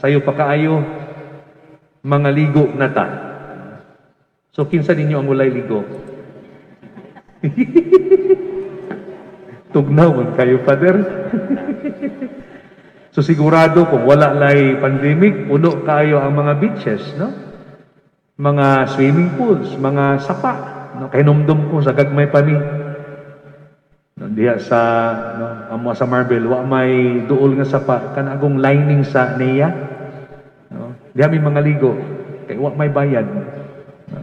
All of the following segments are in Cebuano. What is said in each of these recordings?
Sayo pa kaayo, mga ligo na ta. So kinsa ninyo ang walay ligo? Tugnaw man kayo, Father. So sigurado kung wala lay pandemic, puno kayo ang mga beaches, no? Mga swimming pools, mga sapa. No? Kahinumdum ko sa gagmay pa mi. No, diha sa, no, amo sa Marbel, wa may duol nga sapa kana akong lining sa NEA. No? Diha may mga ligo kay wa may bayad. No?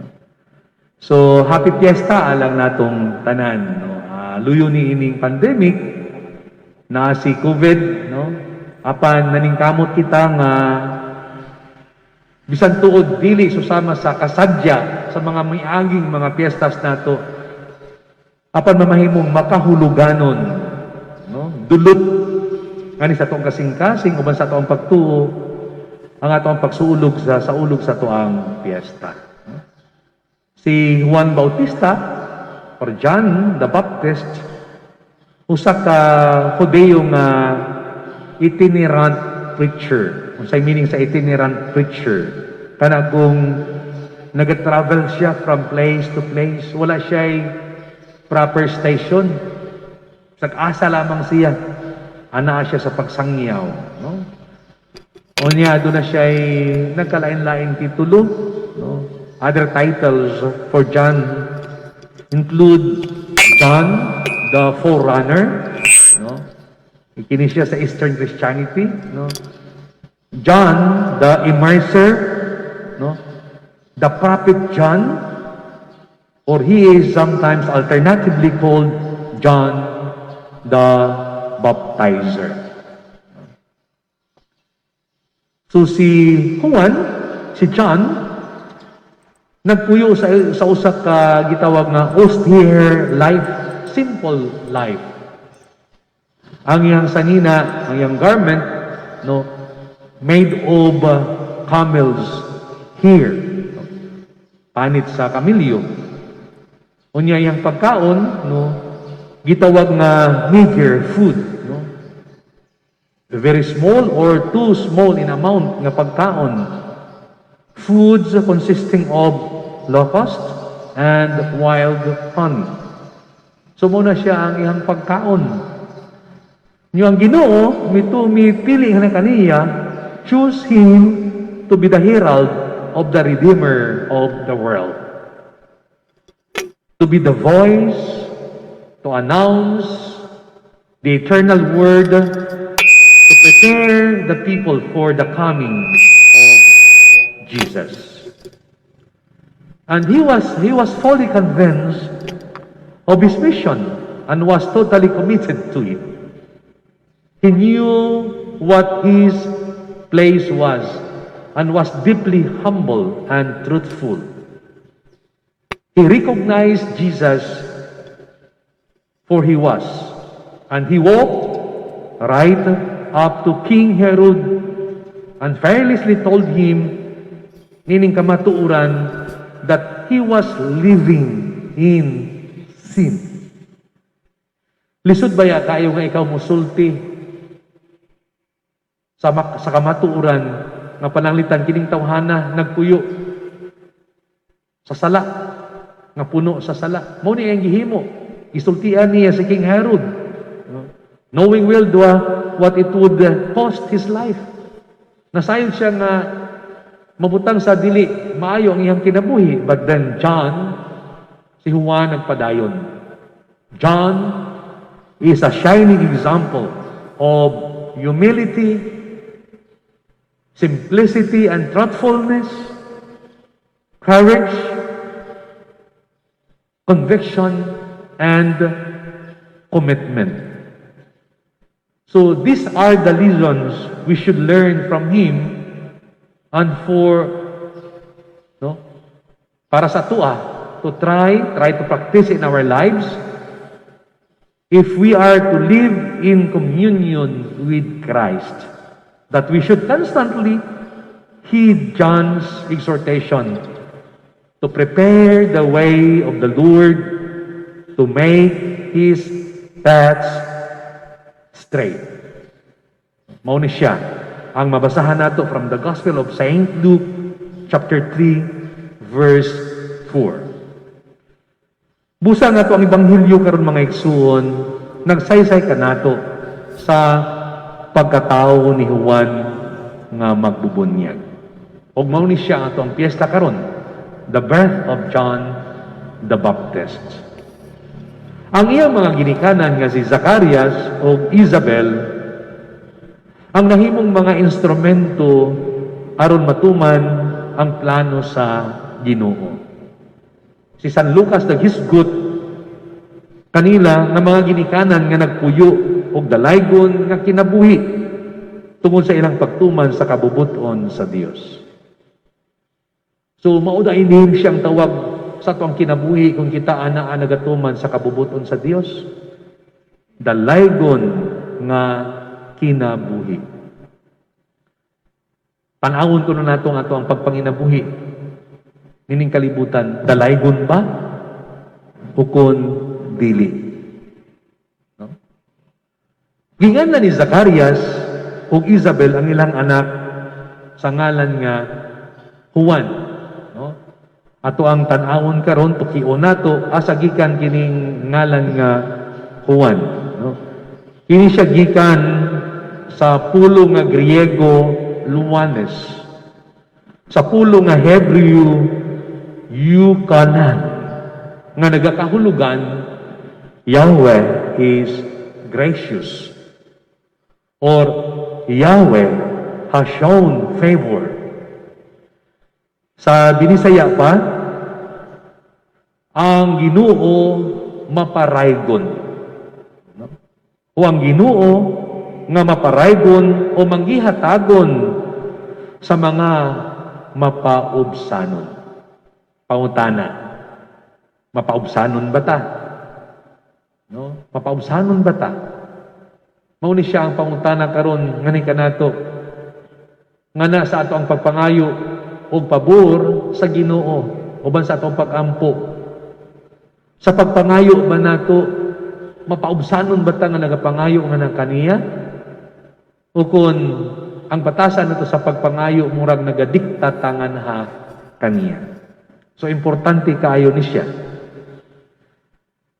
So happy fiesta alang natong tanan, no? Luyo ni ining pandemic na si COVID, no? Apan naningkamot kita nga bisan tuod dili susama sa kasadya sa mga miaging mga piyestas nato, apan mamahimong makahuluganon, no, dulot ngani sa atong kasing-kasing uban sa atong pagtuo ang atong pagsulog sa saulog sa atoang piyesta, no? Si Juan Bautista or John the Baptist, usa ka Hudeo nga itinerant preacher. Unsay meaning sa itinerant preacher? Kana kung nag-travel siya from place to place, wala siya proper station. Sag-asa lamang siya. Anaa siya sa pagsangyaw. No? Unya, doon na siya nagkalain-lain titulo. No? Other titles for John include John the Forerunner. No? Kini siya sa Eastern Christianity. No? John the Immerser. No? The Prophet John, or he is sometimes alternatively called John the Baptizer. So si Juan, si John, nagpuyo sa usa ka gitawag nga austere life, simple life. Ang iyang sanina, ang iyang garment, no, made of camel's hair. No? Panit sa kamilyo. Unya, iyang pagkaon, no, gitawag nga meager food, no? Very small or too small in amount nga pagkaon. Foods consisting of locust and wild honey. So mao na siya ang iyang pagkaon. Nya ang Ginoo mitu mipili na kaniya, choose him to be the herald of the Redeemer of the world. To be the voice to announce the eternal word, to prepare the people for the coming of Jesus. And he was fully convinced of his mission and was totally committed to it. He knew what his place was and was deeply humble and truthful. He recognized Jesus for he was, and he walked right up to King Herod and fearlessly told him nining kamatuoran that he was living in sin. Lisod baya kayo nga ikaw musulti sa kamatuoran nga pananglitan kining tawhana nagpuyo sa sala, nga puno sa sala? Mao ni ang gihimo. Gisultian niya si King Herod. No? Knowing well duha what it would cost his life. Nasayod siya nga mabutang sa dili maayo ang iyang kinabuhi. But then John, si Juan, nagpadayon. John is a shining example of humility, simplicity and truthfulness, courage, conviction, and commitment. So these are the lessons we should learn from him and for, no, para sa atoa to try to practice in our lives if we are to live in communion with Christ, that we should constantly heed John's exhortation to prepare the way of the Lord, to make his paths straight. Mao ni siya Ang mabasahan nato from the Gospel of Saint Luke chapter 3 verse 4. Busa nga to ang ebanghelyo karon, mga igsuon, nagsaysay kanato sa pagkatao ni Juan nga magbubunyag. Og mao ni siya ato ang piyesta karon, the birth of John the Baptist. Ang iyang mga ginikanan nga si Zacarias ug Isabel ang nahimong mga instrumento aron matuman ang plano sa Ginoo. Si San Lucas naghisgot kanila nga mga ginikanan nga nagpuyo og dalaygon nga kinabuhi tungod sa ilang pagtuman sa kabubuton sa Dios. So mao da ini siyang tawag sa atong kinabuhi kung kita ana nagatuman sa kabubuton sa Dios. Dalaygon nga kinabuhi. Tan-awon kuno nato ang ato ang pagpanginabuhi nining kalibutan, dalaygon ba o kon dili? No? Ginganlan ni Zacarias ug Isabel ang ilang anak sa ngalan nga Juan. No? Ato ang tan-awon karon, tukion nato asa gikan kining ngalan nga Juan. No? Kini siya gikan sa pulong nga Griego, Luanes. Sa pulong nga Hebreo, Yukanan, nga nagakahulugan "Yahweh is gracious" or "Yahweh has shown favor." Sa Binisaya pa, "Ang Ginoo maparaygon." No? O "Ang Ginoo nga maparaygon o manggihatagon sa mga mapaubsanon." Pangutana, mapaubsanon ba ta? No? Mapaubsanon ba ta? Mao ni siya ang pangutana karon ngani kanato. Nga na sa ato ang pagpangayo og pabor sa Ginoo uban sa atong pagampo. Sa pagpangayo ba nato, mapaubsanon ba ta nga nagapangayo nga ng kaniya? O kung ang batasan nato sa pagpangayo murag nagadikta tangan ha kaniya? So importante kaayo ni siya.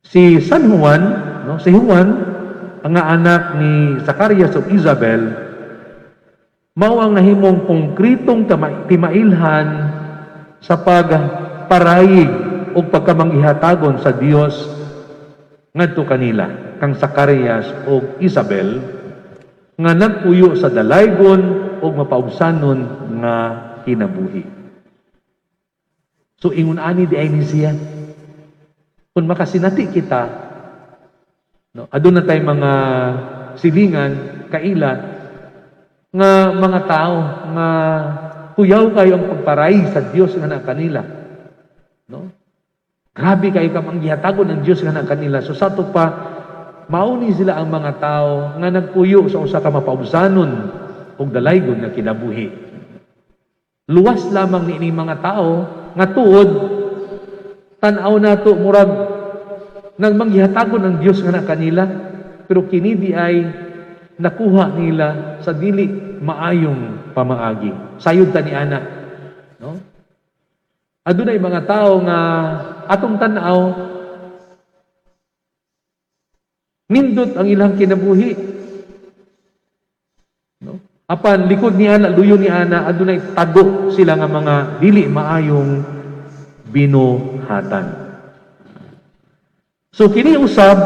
Si San Juan, no, si Juan, ang anak ni Zacarias ug Isabel, mao ang nahimong konkretong timailhan sa pagparayig o pagkamanghihatagon sa Dios ngadto kanila kang Zacarias ug Isabel nga nagpuyo sa dalaygon ug mapaubsanon nga kinabuhi. So ingon ani di ay ni siya. Kung makasinati kita, no, aduna tay mga silingan, kaila, nga mga tao nga kuyaw kayo ang pagparay sa Dios nga na kanila. No? Grabe kayo kam ang gihatagon ng Dios nga na kanila. So sa ato pa, mauni sila ang mga tao nga nagpuyo sa usa ka mapaubsanon ug dalaygon nga kinabuhi. Luwas lamang ni ining mga tao nga tuod tan-aw nato murag nang manggihatagon ang Dios nga na kanila, pero kini di ay nakuha nila sa dili maayong pamaagi. Sayod ta ni ana, no? Adunay mga tao nga atong tan-aw nindot ang ilang kinabuhi, no? Apan likod ni ana, luyo ni ana, adunay tago sila nga mga dili maayong binuhatan. So kini usab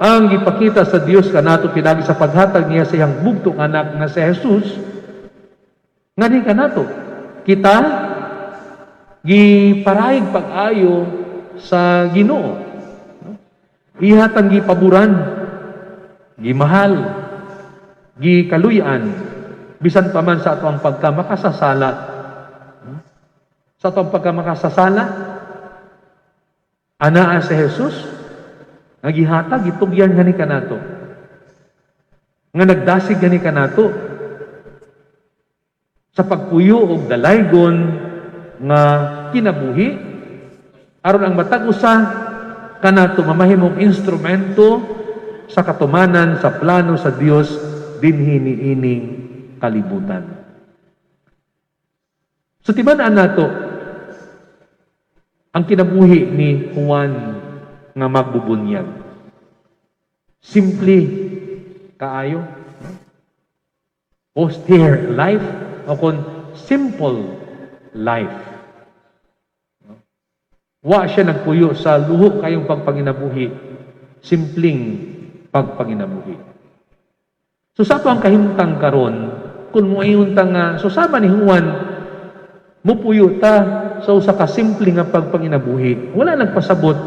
ang gipakita sa Dios kanato pinagi sa paghatag niya sa iyang bugtong anak nga si Jesus ngani kanato. Kita giparayig pag-ayo sa Ginoo. No? Ihatang gipaboran, gimahal, gikaluyan, bisan pa man sa ato ang pagkamakasasala. No? Sa ato ang pagkamakasasala, anaa si Jesus, nga gihatag, gitugyan gani kanato. Nga nagdasig gani kanato sa pagpuyo og dalaygon nga kinabuhi aron ang matag usa kanato mamahimong instrumento sa katumanan sa plano sa Dios dinhi niining kalibutan. So timan-an nato ang kinabuhi ni Juan nga magbubunyag. Simple kaayo, no? Austere life o kon simple life. No? Wa siya nagpuyo sa luho kayong pagpanginabuhi, simpleng pagpanginabuhi. So sa ato ang kahimtang karon, kung moingon ta nga susama ni Juan, mupuyo ta sa usa ka simple nga pagpanginabuhi, wala nagpasabot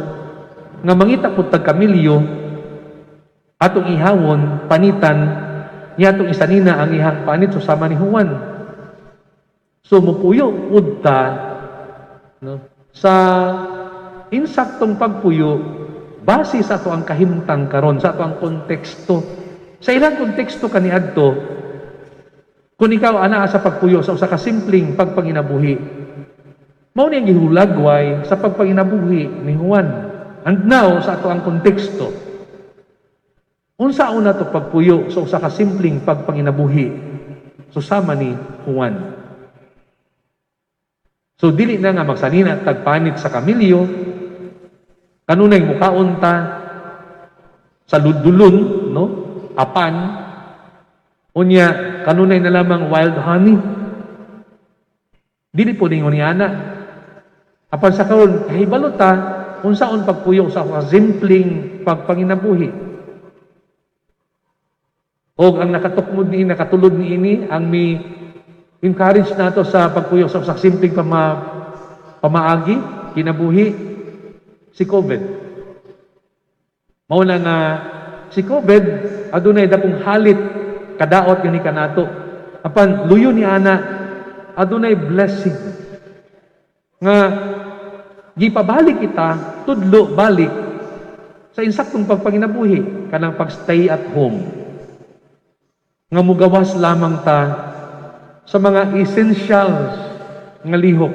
nga mangita pud tag kamilyo, atong ihawon, panitan niya, atong isanina ang ihang panit susama ni Juan. So mupuyo pud ta, no, sa insaktong pagpuyo base sa ato ang kahimtang karon, sa ato ang konteksto. Sa ilang konteksto kaniadto, kung ikaw anaa sa pagpuyo sa usa ka simpleng pagpanginabuhi, mao ni ang gihulagway sa pagpanginabuhi ni Juan. And now, sa ato ang konteksto, unsa una to pagpuyo sa usa ka simpleng pagpanginabuhi susama ni Juan? So dili na nga magsanina tagpanit sa kamilyo, kanunay mukaon ta sa ludulon, no? Apan unya kanunay na lamang wild honey. Dili po ningon ni ana. Apan sa karon, kahibalo ta unsaon pagpuyo sa simpleng pagpanginabuhi. Og ang nakatukmod ni, nakatulod ni ini, ang mi encourage nato sa pagpuyo sa simpleng pamaagi kinabuhi, si COVID. Mao na nga si COVID adunay dakong halit kadaot gani kanato. Apan luyo ni ana, adunay blessing nga gipabalik kita, tudlo balik sa insaktong pagpanginabuhi, kanang pag-stay at home nga mugawas lamang ta sa mga essentials nga lihok.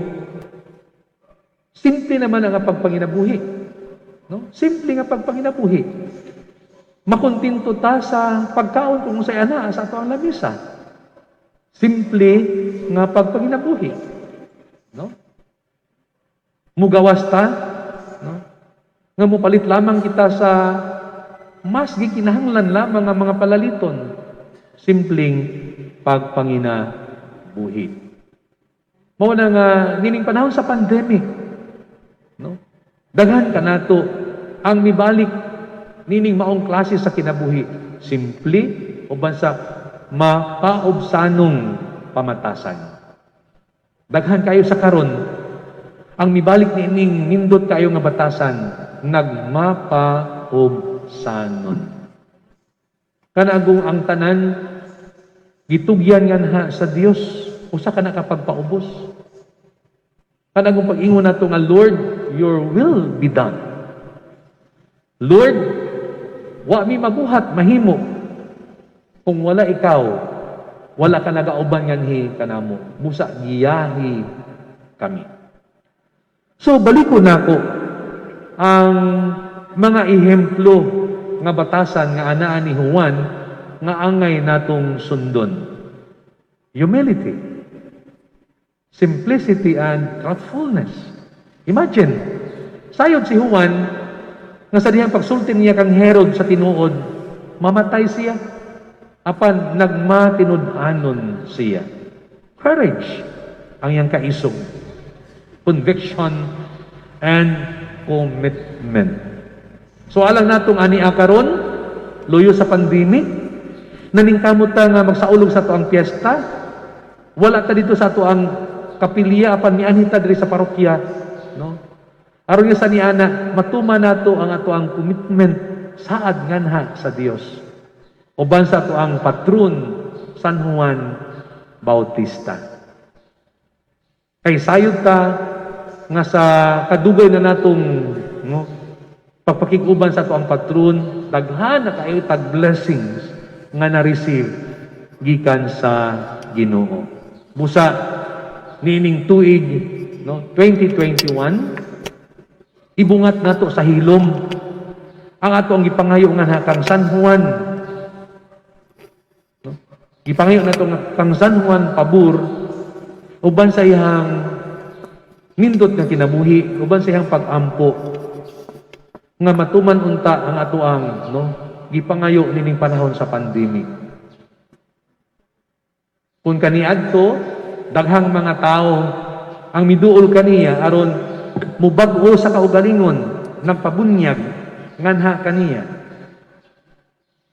Simple naman ang pagpanginabuhi. No? Simple nga pagpanginabuhi. Makontento ta sa pagkaon kung unsay anaa sa ato ang lamisa. Simple nga pagpanginabuhi. No? Mugawas ta, no? Nga mupalit lamang kita sa mas gikinahanglan lamang nga mga palaliton. Simpleng pagpanginabuhi. Mao na nga nining panahon sa pandemic, no? Daghan kanato ang mibalik nining maong klase sa kinabuhi, simple uban sa mapaubsanong pamatasan. Daghan kayo sa karon ang mibalik niining nindot kayo nga batasan, nagmapaubsanon. Kanagong ang tanan gitugyan nganha sa Dios, usa ka nakapagpaubos. Kanagong pag-ingon nato nga, "Lord, your will be done. Lord, wa mi mabuhat mahimo kung wala ikaw, wala ka nagauban nganhi kanamo. Busa giyahi kami." So baliko nako ang mga ehemplo nga batasan nga anaa ni Juan nga angay natong sundon. Humility, simplicity and truthfulness. Imagine, sayod si Juan nga sa dihang pagsulti niya kang Herod sa tinuod, mamatay siya. Apan nagmatinud-anon siya. Courage ang iyang kaisog. Conviction and commitment. So alang natong ani karon, luyo sa pandemic, naningkamot ta nga magsaulog sa ato ang piyesta, wala ta dito sa ato ang kapilya, apan mianhi ta diri sa parokya, no? Aron nga sa niana matuma nato ang ato ang commitment saad nganha sa Dios, uban sa ato ang patron, San Juan Bautista. Kay sayod ta nga sa kadugay na natong, no, pagpakig-uban sa ato ang patron, daghan na kaayo tag blessings nga na-receive gikan sa Ginoo. Busa niining tuig, no, 2021, ibungat nato sa hilom ang ato ang gipangayo nga kang San Juan, no? Gipangayo nato nga kang San Juan pabor uban sa iyang nindot nga kinabuhi, uban sa iyang pag-ampo nga matuman unta ang atoang, no, gipangayo nining panahon sa pandemic. Kung kaniadto daghang mga tao ang miduol kaniya aron mubag-o sa kaugalingon, nagpabunyag nganha kaniya.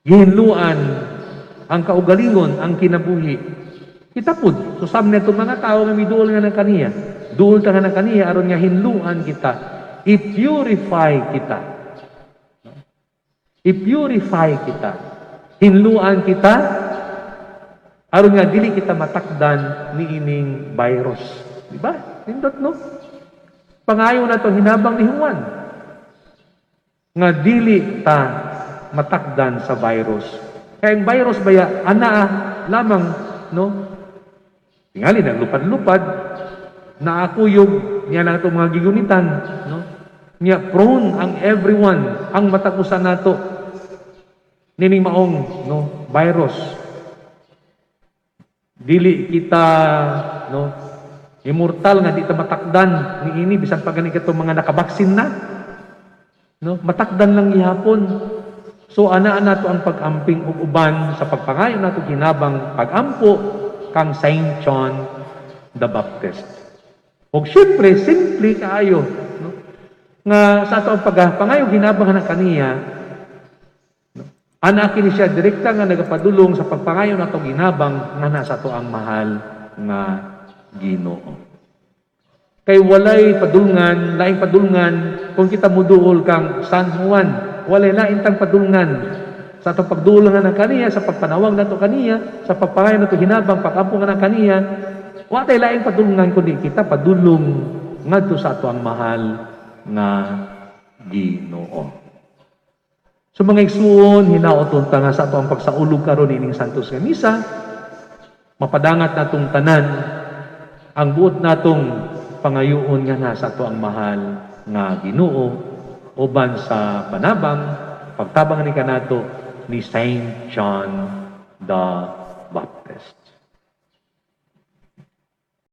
Gihinluan ang kaugalingon, ang kinabuhi. Kita pud, susab nito mga tao nga miduol nga ng kaniya. Duol ta nga ng kaniya aron nga hinluan kita, i-purify kita. I-purify kita. Hinluan kita aron nga dili kita matakdan niining virus. Di ba? Nindot, no? Pangayo nato hinabang ni Juan nga dili ta matakdan sa virus. Kaya ang virus baya anaa lamang, no? Tingali naglupad-lupad, naakuyog niya na itong mga gigunitan, no? Niya prone ang everyone ang matakusan nato nining maong, no, virus. Dili kita, no, immortal nga di ta matakdan niini bisan pa gani katong mga nakabaksin na. No, matakdan lang gihapon. So ana nato ang pag-amping ug uban sa pagpangayo nato hinabang pag-ampo kang Saint John the Baptist. Og syempre simple kaayo, no, nga sa ato ang pagpangayo hinabang na kaniya, no, ana kini siya direkta nga nagapadulong sa pagpangayo nato hinabang nga nasa ato ang mahal nga Ginoo. Kay walay padulngan, laing padulngan kung kita muduol kang San Juan, walay lain tang padulngan sa atong pagduol nga ng kaniya, sa pagpanawag nato kaniya, sa pagpangayo nato hinabang pag-ampo nga ng kaniya, wa tay laing padulngan kundi kita padulong ngadto sa ato ang mahal nga Ginoo. So mga igsuon, hinaot unta nga sa ato ang pagsaulog karon ining Santos nga Misa, mapadangat natong tanan ang buot natong pangayoon nga nasa ato ang mahal nga Ginoo uban sa panabang pagtabang ni kanato ni Saint John the Baptist.